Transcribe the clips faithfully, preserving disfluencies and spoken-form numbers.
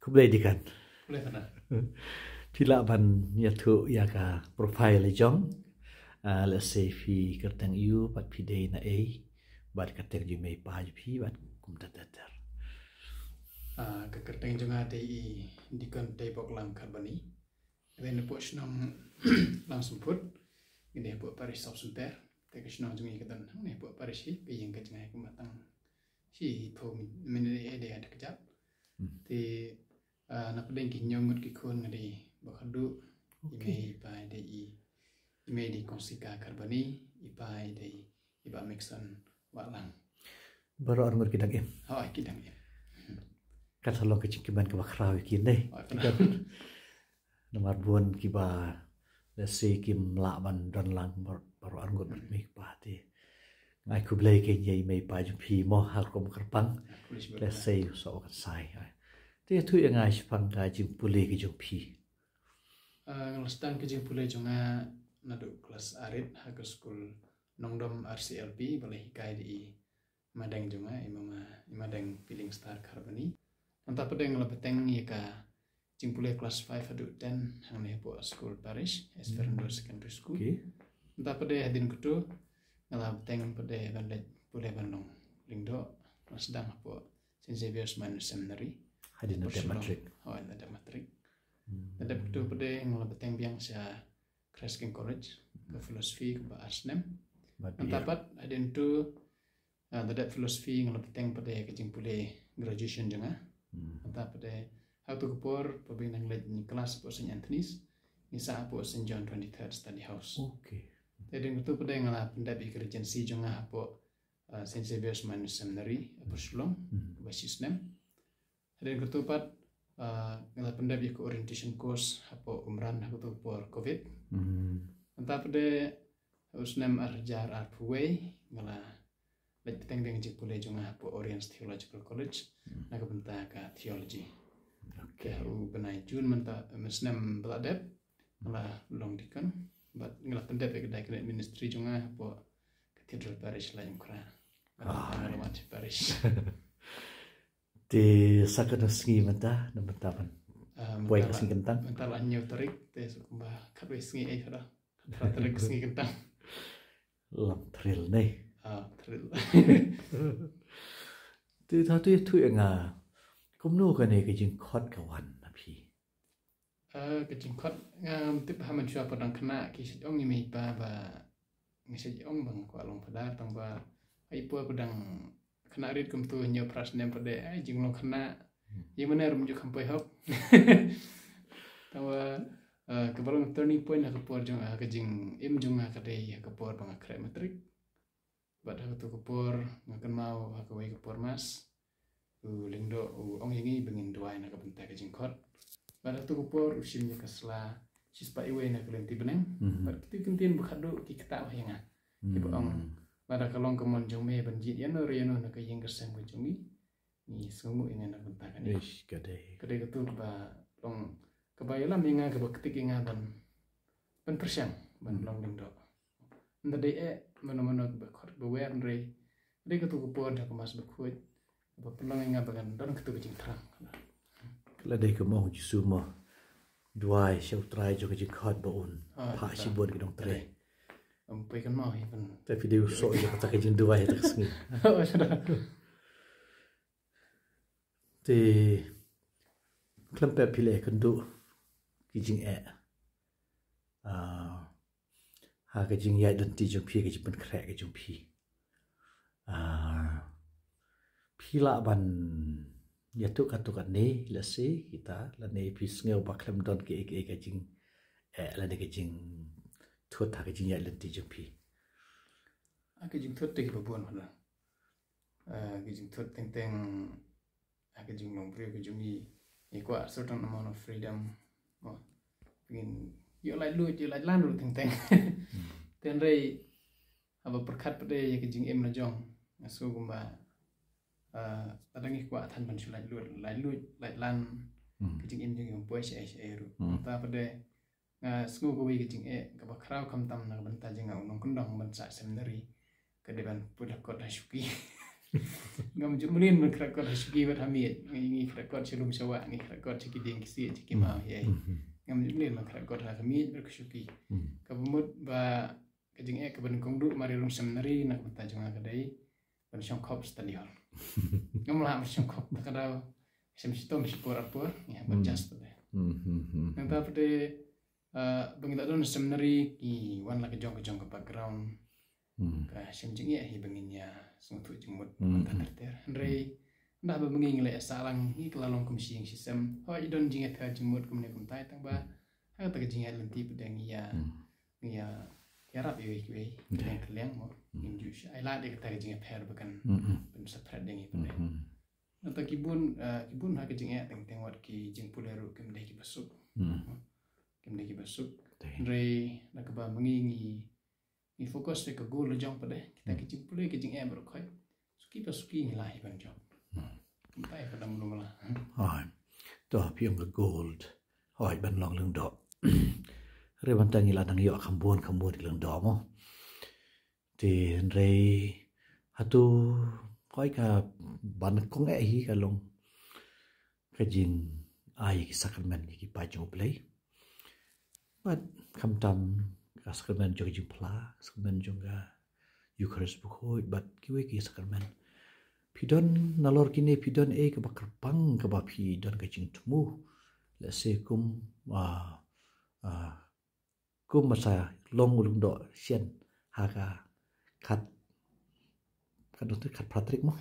Khublei Deacon. Khublei Father. Phi lah ban ïathuh ïa ka profile jong. Ah, let's say phi kyrteng aiu, bad phi dei na ei, bad kyrteng jong i mei i pa jong phi, bad kumta ter ter. Ah, ka kyrteng jong nga dei i Deacon Teiboklang Kharbani. Nga dei na poh shnong Langsymput. Nga dei poh parish South Sumter. Te ka shnong jong i ka don hangne poh parish hi, ka ïing ka jngai kumba tang shi phew minit ïa dei da ka jap. Hmm. Te Ah, na pdeng ki hynñiew ngut ki khun nga dei ba khatduh. Okay. I mei i pa i dei i, i mei i dei Kong Sika Kharbani, i pa i dei i Bah Mixon Wahlang. Baroh ar ngut ki dang im. Oh, ki dang im. Kan sa long ka jingkmen kaba khraw ïa ki ne. Oh, namar bun kiba lehse kim lah ban don lang bar-, baroh ar ngut bad mei pa te. Nga ai khublei kein ïa i mei i pa jong phi mo ha ka rukom kyrpang. Khublei shibun. Lehse u soh u kan sai. Te ïathuh ïa nga shaphang ka jingpule ka jong phi. Ah, nga la sdang ka jingpule jong nga naduh klas arit ha ka skul Nongdom R C L P ba la hikai da i Madeng jong nga, i mama, i Madeng Feeling Star Kharbani. Nangta pat de nga la bteng ïa ka jingpule klas five haduh ten hangne hapoh skul parish, Esperanto Secondary School. Okay. Nangta pat de hadien katu nga la bteng pat de ban leit pule ban long lyngdoh, nga sdang hapoh Saint Xavier's Minor Seminary. Hadien hapoh dep Shillong. Matric. Oh, hadien dep matric. Hmm. Hadien dep katu pat de nga la bteng biang sha Christ King College, ka philosophy kaba ar snem. Nangta pat hadien katu Ah, da dep philosophy nga la bteng pat de ka jingpule graduation jong nga. Hmm. Nangta pat de ha katu ka por, pat ba ngi dang leit klas hapoh Saint Anthony's, ngi sah hapoh Saint John twenty-third Study House. Okay. Te hadien katu pat de nga la pyndep ïa ka regency jong nga hapoh, ah, Saint Xavier's Minor Seminary, hapoh Shillong, hmm, ba shi snem. Hadien katu pat, ah, nga la pyndep ïa ka orientation course hapoh Umran ha katu ka por covid. Hmm. Nangta pat de ha u snem ar hajar arphew wei nga la leit bteng biang jingpule jong nga hapoh Oriens Theological College, hmm, na ka bynta ka theology. Okay. Te ha u bnai June mynta, eh, snem ba la dep, nga la long deacon, bad nga la pyndep ïa ka diaconate ministry jong nga hapoh Cathedral Parish Laitumkhrah. Ah. Hapoh Nonglamat Parish. Te sa katno sngi mynta, na mynta ban? Ah, poi mynta ka la, sngi kyntang? Mynta la hynñiew tarik, te sa kumba khatwei sngi ei, khatphra tarik sngi kyntang. Long thrill ne? Ah, thrill. Te thaw to ïathuh ïa nga, kumno kane ka jingkhot ka wan na phi? Eh, ka jingkhot ngam tip ha mynshuwa pat dang khynnah ki shait ong ïa i mei i pa ba ngi shait ong ba nga kwah long phadar, tang ba ha i por pat dang khynnah rit kumto, hynñiew phra snem pat de ai jinglong khynnah. Hmm. Ïa mane ruh mynjur kham poi hok. Tang ba, eh, kaba long turning point ha ka por jong, ha ka jingim jong nga ka dei ha ka por ba nga khreh matric. Bad ha katu ka por nga kynmaw ha kawei ka por mass u lyngdoh u ong ïa ngi ba ngin duwai na ka bynta ka jingkhot. Bad ha katu ka por u shim ïa ka sla shispah iwei na ka lynti bneng. Mhm. Bad kito ki ktien ba khatduh ki ktah ïa nga. Kiba ong, lada ka long ka mon jong me ban jied ïano re ïano na ka ïing ka sem ka jong ngi, ngi sngewnguh ïa nga na ka bynta kane. Ish, ka dei. Ka dei katu kaba long, kaba ïalam ïa nga, kaba ktik ïa nga ban, ban pyrshang ban long lyngdoh. Ynda dei eh mano mano ba khot ba wer, hynrei dei katu ka por da ka Mass Bakhuid ba pynlong ïa nga ba ngan don katu ka jingthrang. Ka la dei kumba ong u Jisu mo, duwai sha U Trai jong ka jingkhot ba un phah shibun ki nongtrei. Ym poi kynmaw hi pyn. Te phi dei u soh ïa kata ka jingduwai ha kata ka sngi. Te khlem pep phi la ïakynduh ki jingeh, ah, ha ka jingïaid lynti jong phi, ka jingpynkhreh ka jong phi. Ah, phi lah ban ïathuh katto katne, lehse kita, lane phi sngew ba khlem don kaei kaei ka jingeh lane ka jingthut ha ka jingïaid lynti jong phi? Ah, ka jingthut te kiba bun, Father. Ah, ka jingthut teng teng ha ka jinglong briew ka jong ngi, ngi kwah certain amount of freedom. Mo, ngin ïoh laitluid, ïoh laitlan ruh teng teng. Hmm. Te hynrei haba pyrkhat pat de ïa ka jingim la jong, nga sngew kumba, ah, lada ngi kwah than ban shu laitluid, laitluid, laitlan, hmm, ka jingim jong ngi ym poi shaei shaei ruh. Hmm. Nangta pat de nga sngew kawei ka jingeh kaba khraw khamtam na ka bynta jong nga u nongkyndong ban sah seminary ka dei ban pule kot ha shuki. Ngam ju mlien ban khreh kot ha shuki bad ha miej. Ngi ngi khreh kot sha lum sha wah, ngi khreh kot sha ki dieng ki siej, sha ki maw ïa. Ngam ju mlien ban khreh kot ha ka miej bad ka shuki. Kaba mut ba ka jingeh kaba nyngkong duh mar ïa rung seminary na ka bynta jong nga ka dei ban shong khop study hall. Ngam lah ban shong khop, ta ka daw shem shitom shi por ar por, ngi hap ban adjust pat de. Nangta pat de, ah, ba ngi la don seminary, ngi wan la ka jong ka jong ka background. Ka shem jingeh hi ba ngin ïa sngewthuh jingmut mynta ter ter. Hynrei ynda ba ma ngi ngi la ïa sah lang, ngi ka la long kum shi ïing shi sem. Hooid, i don jingeh ter jingmut kumne kumtai, tang ba ha kata ka jingeh lynti pat de ngi ïa ngi ïa ïarap iwei iwei, tliang tliang mo. Ngim ju shu ai lad ïa kata ka jingeh ter ba kan ban separate de ngi pat de. Nangta ki bun, ah, ki bun ha ka jingeh teng teng wat ki jingpule ruh kim dei kiba suk. Kim dei kiba suk. Hynrei na kaba ma ngi ngi ngi focus ïa ka goal la jong pat de. Kita ki jingpule ki jingeh baroh khoit, suki pa suki ngi lah hi ban jop. Kumta ïa ka dang mlu mala. Hooid. To phi ong ka goal. Hooid, ban long lyngdoh. Hynrei mynta ngi la dang ïoh kham bun kham bun ki lyngdoh mo. Te hynrei hato hooid ka ban kong eh hi ka long ka jingai ki sakramen ki paid jong U Blei. Bad khamtam ka sakramen jong ka jingphla, sakramen jong ka Eucharist bakhuid bad kiwei ki sakramen. Phi don nalor kine, phi don ei kaba kyrpang kaba phi don ka jingthmu, lehse kum, ah, ah, kum ba sa long u lyngdoh shen ha ka khat, khat, khatphra tarik mo.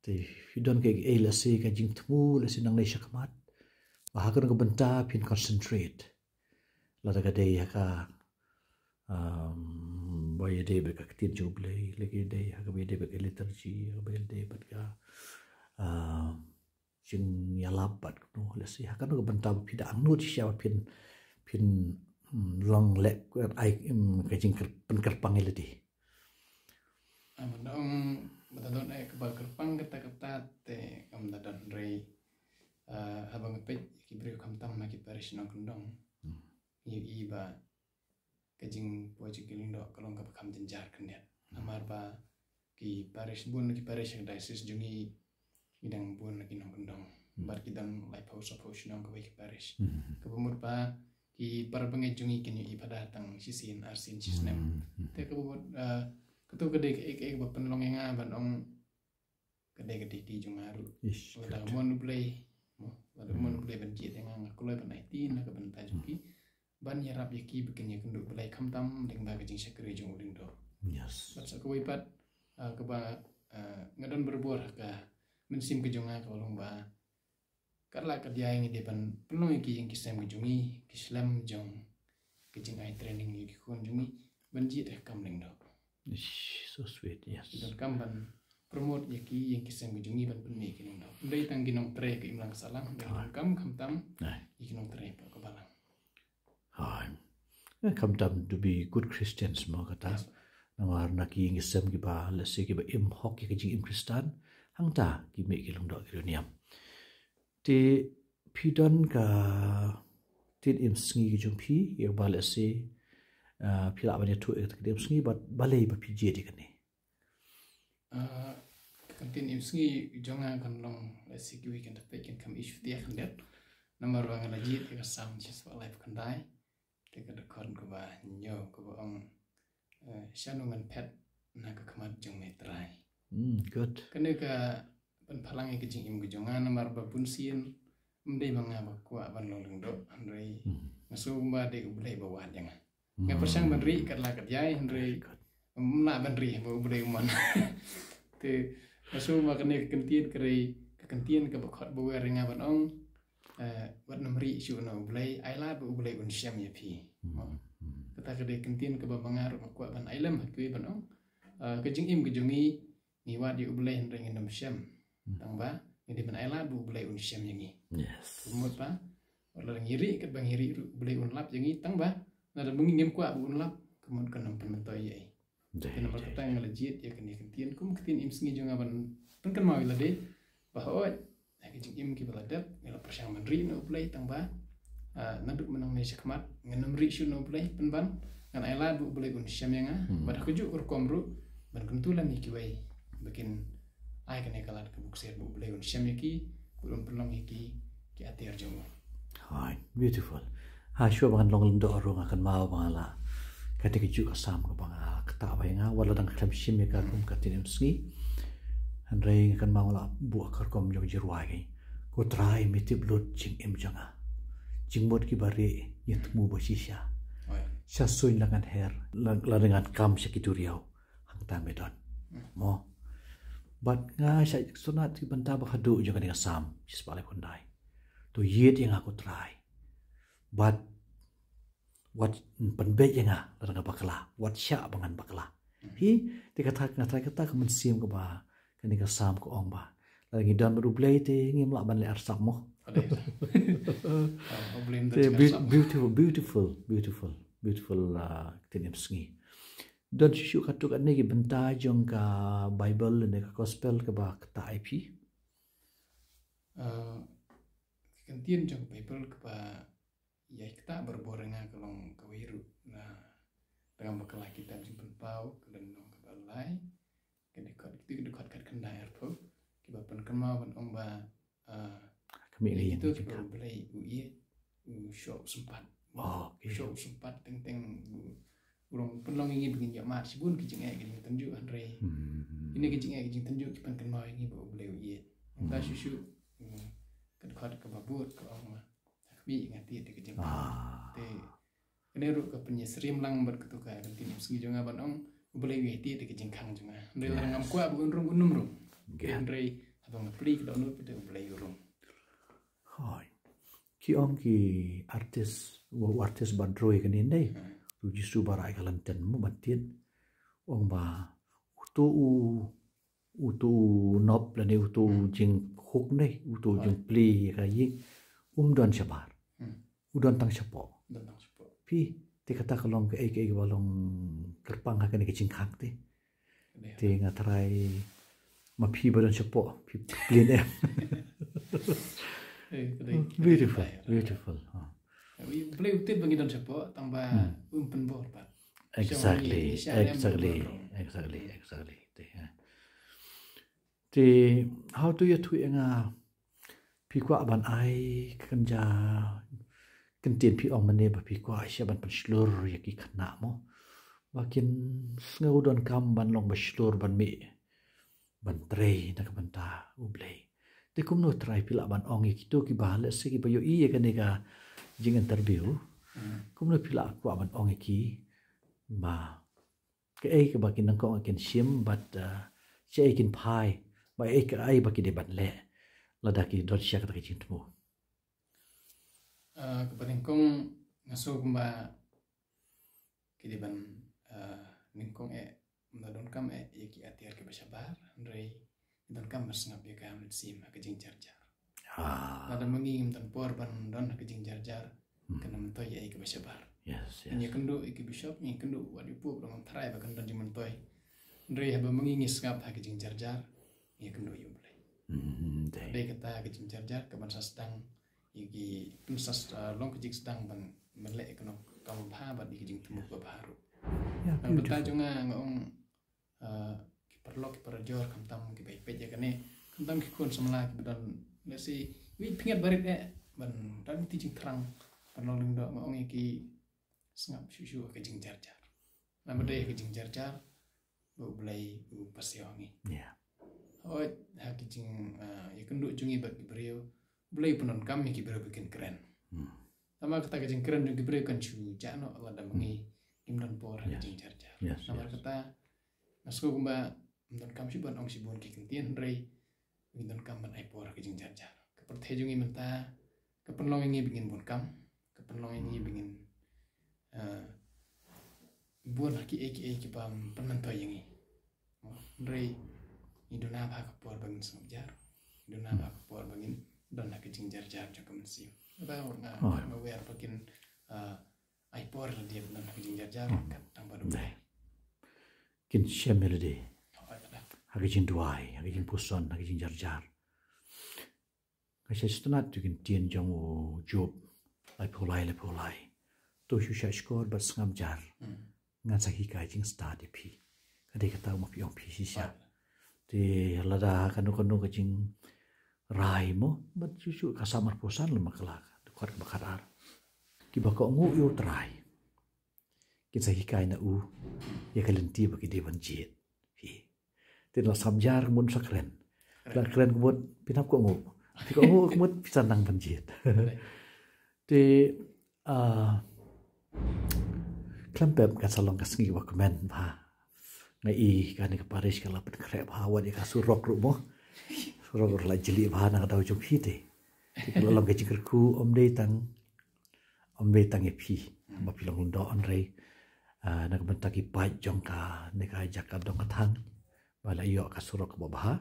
Te phi don kaei, lehse ka jingthmu, lehse nangne shakhmat ba ha kano ka bynta phin concentrate. Lada ka dei ha ka, um, ba ïadei bad ka ktien jong U Blei, lada ka dei ha kaba ïadei bad ka liturgy, ha kaba ïadei bad ka, um, jingïalap bad kumno, lehse ha kano ka bynta ba phi da angnud shisha ba phin, phin, mm, long leh, ai, mm, ka jingkyrpang ïa lade. Ah, mynta ong mynta don eh kaba kyrpang kata kata te ngam da don, hynrei, ah, haba nga peit ki briew khamtam ha ki parish nongkyndong, ngi ïohi ba ka jingpoi jong ki lyngdoh ka long kaba kham jynjar khyndiat. Namar ba ki parish, bun ki parish ha diocese jong ngi, ki dang bun ki nongkyndong. Bad ki dang laiphew saphew shnong kawei ki parish. Kaba mut ba ki para bangeit jong ngi kin ïohi pat da tang shisien arsien shisnem. Te kaba mut, ah, kato ka dei kaei kaei kaba pynlong ïa nga ban ong ka dei ka duty jong nga ruh. Lada ka mon U Blei, mo, lada ka mon U Blei ban jied ïa nga, nga kloi ban aiti na ka bynta jong ki, ban ïarap ïa ki ba kin ïakynduh Blei khamtam lyngba ka jingshakri jong u lyngdoh. Bad sa kawei pat, ah, kaba, ah, nga don barabor ha ka mynsiem ka jong nga kaba long ba kat la kat jai ngi dei ban pynlong ïa ki ïing ki sem ki jong ngi, ki shlem jong ki jingai training ïa ki khun jong ngi ban jied ha ka kam lyngdoh. Ish, so sweet, yes. Ki donkam ban promote ïa ki ïing ki sem ki jong ngi ban pynmih ki lyngdoh. Ym dei tang ki nongtrei ka imlang ka sahlang, ki donkam khamtam ïa ki nongtrei ka balang. Hai. Eh, khamtam to be good Christians mo kata. Namar na ki ïing ki sem kiba, lehse kiba im hok ïa ka jingim Khristan, hangta ki mih ki lyngdoh ki riewniam. Te phi don ka ktien im sngi ka jong phi ïa kaba lehse, ah, phi lah ban ïathuh ïa ka ktien im sngi bad balei ba phi jied ïa kane? Ah, ka ktien im sngi jong nga kan long, lehse kiwei kin da peit kin kham issue te khyndiat. Namar ba nga la jied ïa ka Salm shispah laiphew khyndai. Te ka dkhot kaba hynñiew kaba ong, eh, shano ngan phet na ka khmat jong me Trai. Kane ka pynphalang ïa ka jingim ka jong nga namar ba bunsien ym dei ma nga ba kwah ban long lyngdoh, hynrei nga sngew kumba dei U Blei ba wad ïa nga. Nga pyrshang ban rieh kat la kat jai, hynrei ym lah ban rieh ba U Blei u mon. Te nga sngew ba kane ka kyntien ka dei ka kyntien kaba khot ba wer ïa nga ban ong, eh, wat nym rieh shuh na U Blei, ai lad ba U Blei un shem ïa phi. Kata ka dei ka kyntien kaba ma nga ruh nga kwah ban ai lem ha kiwei ban ong, eh, ka jingim ka jong ngi, ngi wad ïa U Blei hynrei ngin nym shem. Tang ba ngi dei ban ai lad ba U Blei un shem ïa ngi. Ka mut ba wat la ngi rieh katba ngi rieh ruh U Blei un lap ïa ngi, tang ba lada ma ngi ngim kwah ba un lap, ka mut kan nym pynmyntoi ïa i. Te namar kata nga la jied ïa kane ka ktien kum ka ktien im sngi jong nga ban pynkynmaw ïa lade ba hooid ha ka jingim kiba la dep nga la pyrshang ban rieh na U Blei, tang ba, ah, naduh mynne shakhmat ngan nym rieh shuh na U Blei, pynban ngan ai lad ba U Blei un shem ïa nga. Bad ha kajuh ka rukom ruh ban kyntu lem ïa kiwei ba kin ai kane ka lad ka buksier ba U Blei un shem ïa ki, ba un pynlong ïa ki ki atiar jong u. Hai, beautiful. Ha, shuwa ba ngan long lyngdoh ruh nga kynmaw ba nga la, kata ka juh ka Salm kaba nga ktah bha ïa nga, wat la dang khlem shim ïa ka kum ka ktien sngi. Hynrei nga kynmaw nga la buh ka rukom jong Jingsngewbha. Ko Trai, me tip lut jingim jong nga. Jingmut kiba rieh ïa thmu ba shisha. Sha suiñ la ngan her, la, la ngan kam sha ki duriaw hangta me don. Mo. Bad nga shah sngewtynnat ki bynta ba haduh jong kane ka Salm shispah laiphew khyndai. To ïeit ïa nga ko Trai. Bad wat pynbeit ïa nga lada nga bakla, wat shah ba ngan bakla. Hi, te kata, nga trai kata ka mynsiem kaba kane ka Salm ka ong ba lada ngi don bad U Blei te ngim lah ban leh arsap mo. Te beautiful, beautiful, beautiful, beautiful, uh, ktien sngi. Don shuh shuh katto katne ki bynta jong ka Bible ne ka gospel kaba ktah ïa phi? Uh, ka ktien jong ka Bible kaba ïa ktah barabor ïa nga ka long kawei ruh na Tang Bakla Kitab Jingpynpaw ka lynnong kaba lai, ka dkhot, ka dkhot khatkhyndai arphew, kiba pynkynmaw ban ong ba, ah, ka mih ïa kito kiba U Blei u ïeit u shoh sympat. U shoh sympat teng teng u, u long pynlong ïa ngi ba ngin ïoh mad shibun ki jingeh ki jingtynjuh hynrei kine ki jingeh ki jingtynjuh ki pynkynmaw ïa ngi ba U Blei u ïeit. Nangta shuh shuh, mm, ka dkhot kaba bud ka ong ma, ha khmih ïa nga tied da ka jingkhang. Te kane ruh ka pynïasyriem lang bad kato ka ktien sngi jong nga ban ong U Blei u ïeit tied da ka jingkhang jong nga. Hynrei lada ngam kwah ba un rung un ym rung. Hynrei haba nga plie ka dohnud te U Blei u rung. Hooid. Ki ong ki artist, u artist ba droi kane dei. U Jisu ba rah ïa ka lynti mo ban tied. Ong ba uto u, uto u nop lane uto u jingkhuk ne, uto u jingplie ïa ka ïing um don shabar. U don tang shapoh. Phi, te kata ka long kaei kaei kaba long kyrpang ha kane ka jingkhang te. Te nga trai ma phi ba don shapoh, phi plie ne em. Beautiful, beautiful. Ha. U Blei u tip ba ngi don shapoh, tang ba um pynbor pat. Exactly, exactly, exactly, exactly. Te, ha. Te, ha uto u ïathuh ïa nga, phi kwah ban ai ka kynja, ktien phi ong mynne ba phi kwah shisha ban pynshlur ïa ki khynnah mo. Ba kin sngew donkam ban long ba shlur ban mih, ban trei na ka bynta U Blei. Te kumno trai phi lah ban ong ïa kito kiba, let's say, kiba ïohi ïa kane ka jing interview. Kumno phi lah kwah ban ong ïa ki ba kaei kaba kin nyngkong kin shim bad, uh, shaei kin phai, ba ei kaei ba ki dei ban leh lada ki don shisha kata ka jingthmu. Uh, kaba nyngkong nga sngew kumba ki dei ban, uh, nyngkong eh, ym donkam eh ïa ki atiar kiba shabar, hynrei donkam ban sngap ïa ka mynsiem ha ka jingjarjar. Lada ma ngi ngim don por ban don ha ka jingjarjar, kan ym myntoi ïa ei kaba shabar. Ngi ïakynduh ïa ki bishop, ngi ïakynduh wat ïa u pope, lada ngam tharai ba kan don jingmyntoi. Hynrei haba ma ngi ngi sngap ha ka jingjarjar, ngi ïakynduh ïa U Blei. Dei kata ka jingjarjar kaban sa sdang ïa ki, pynsa, ah, long ka jingsdang ban, ban leh ïa kano ka kam babha bad ïa ka jingthmu babha ruh. Na ka bynta jong nga, nga ong, ah, ki paralok ki parajor khamtam kiba ïapeit ïa kane, khamtam ki khun samla kiba don, let's say, mih pynïaid barit eh ban don ki jingthrang ban long lyngdoh, nga ong ïa ki sngap shuh shuh ha ka jingjarjar. Namar dei ha ka jingjarjar ba U Blei u pasiaw ha ngi. Hooid, ha ki jing, ah, ïakynduh jong ngi bad ki briew, U Blei u pyndonkam ïa ki briew ba kin kren. Tangba kata ka jingkren jong ki briew kan shu jah noh lada ma ngi ngim don por ha ka jingjarjar. Namar kata nga sngew kumba ym donkam shuh ban ong shibun ki ktien, hynrei ngi donkam ban ai por ha ka jingjarjar. Ka pyrthei jong ngi mynta ka pynlong ïa ngi ba ngin bun kam, ka pynlong ïa ngi ba ngin, eh, bun ha kiei kiei ki bym pynmyntoi ïa ngi. Hynrei ngi duna bha ka por ba ngin sngap jar, ngi duna bha ka por ba ngin don ha ka jingjarjar jong ka mynsiem. Kata nga, nga wer ba kin, eh, ai por lade ban don ha ka jingjarjar, kat tang ba dei. Kin shem ïa lade ha ka jingduwai, ha ka jingpuson, ha ka jingjarjar. Nga shah sngewtynnat ïa ki ktien jong u Job laiphew lai, laiphew lai. To shu shahshkor bad sngap jar. Ngan sa hikai jingstad ïa phi. Ka dei kata ma phi ong phi shisha. Te lada kano kano ka jingrai mo, bad shuh shuh ka Samar Pusan lem ka la, dkhot ba khatar. Kiba kohnguh ïa u Trai kin sa hikai na u ïa ka lynti ba ki dei ban jied. Hi. Te la sap jar ka mut sa kren. La kren ka mut phin hap kohnguh. Phi kohnguh ka mut phi sa nang ban jied. Te ah, khlem pep kan sa long ka sngi ba kmen bha. Nga i kane ka parish ka la pynkhreh bha wat ïa ka surok ruh mo. Surok ruh la jli bha na ka daw jong phi te. Te ka la long ka jingkyrkhu ym dei tang, ym dei tang ïa phi ba phi long lyngdoh, hynrei ah, na ka bynta ki paid jong kane ka jaka Dong Kathang ba la ïoh ka surok kaba bha.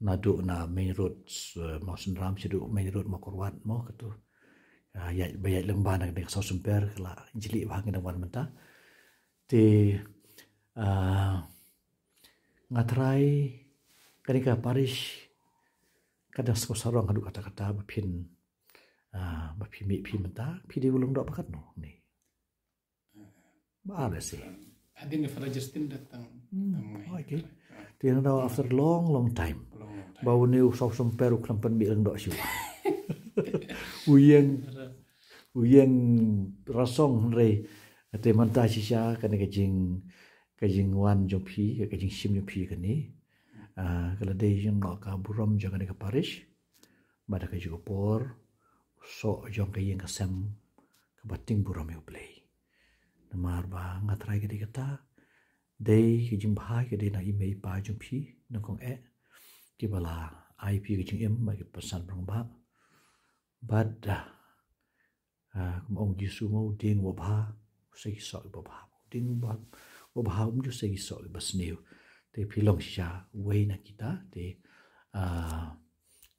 Naduh na main road, eh, Mawsynram shaduh main road Mawkyrwat mo katu. Ah, ïaid ba ïaid lyngba na ka Sawsymper ka la jli bha, ngi dang wan mynta. Te ah, nga tharai kane ka parish ka dang sngewsarong haduh katta katta ba phin, ah, ba phi mih phi mynta, phi dei u lyngdoh ba katno ne? Ba ar seh. Hadien Father Justin da tang, tang ngai. Okay. Te na daw after long long time ba une u Sawsymper u khlem pynmih lyngdoh shuh. U ïeng, u ïeng rasong, hynrei te mynta shisha kane ka jing, ka jingwan jong phi, ka jingshim jong phi kane, ah, ka la dei jong ka burom jong kane ka parish. Bad ha kajuh ka por u soh jong ka ïing ka sem kaba ting burom ïa U Blei. Namar ba nga tharai ka dei kata, dei ka jingbha ka dei na i mei i pa jong phi nyngkong eh, kiba la ai phi ka jingim bad ki pasan brong ba. Bad ah, ah, kum ong Jisu mo, u dieng uba bha u sei ki soh kiba bha. U dieng uba, uba bha um ju sei ki soh kiba sniew. Te phi long shisha uwei na kita te, ah,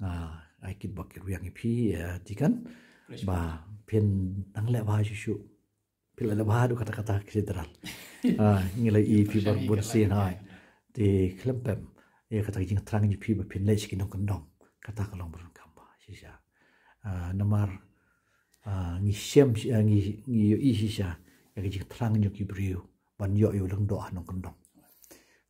ah, ai kit bok kit wiang ïa phi, ah, Deacon. Ba phin nang leh bha shuh shuh. Phi la leh bha haduh katta katta Cathedral. Ah, ngi la i phi bar bun sien hai. Te khlem pep ïa kata ka jingthrang jong phi ba phin leit sha ki nongkyndong, kata ka long ba donkam bha shisha. Ah, namar ah, ngi shem, ah, ngi, ngi ïohi shisha ïa ka jingthrang jong ki briew ban ïoh ïa u lyngdoh ha nongkyndong.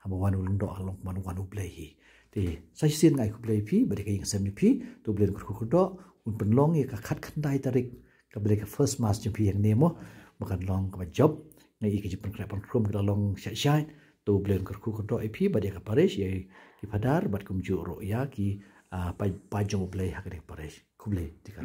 Haba wan u lyngdoh ka long ban wan U Blei hi. Te sa shisien nga ai khublei ïa phi bad ïa ka ïing sem jong phi, to U Blei un kyrkhu kyrdoh, un pynlong ïa ka khatkhyndai tarik kaba dei ka first mass jong phi hangne mo, ba kan long kaba jop. Nga i ka jingpynkhreh pynkhrum ka la long shait shait. To U Blei un kyrkhu kyrdoh ïa phi bad ïa ka parish, ïa ki phadar bad kumjuh ruh ïa ki, ah, paid, paid jong U Blei ha kane ka parish. Khublei, Deacon.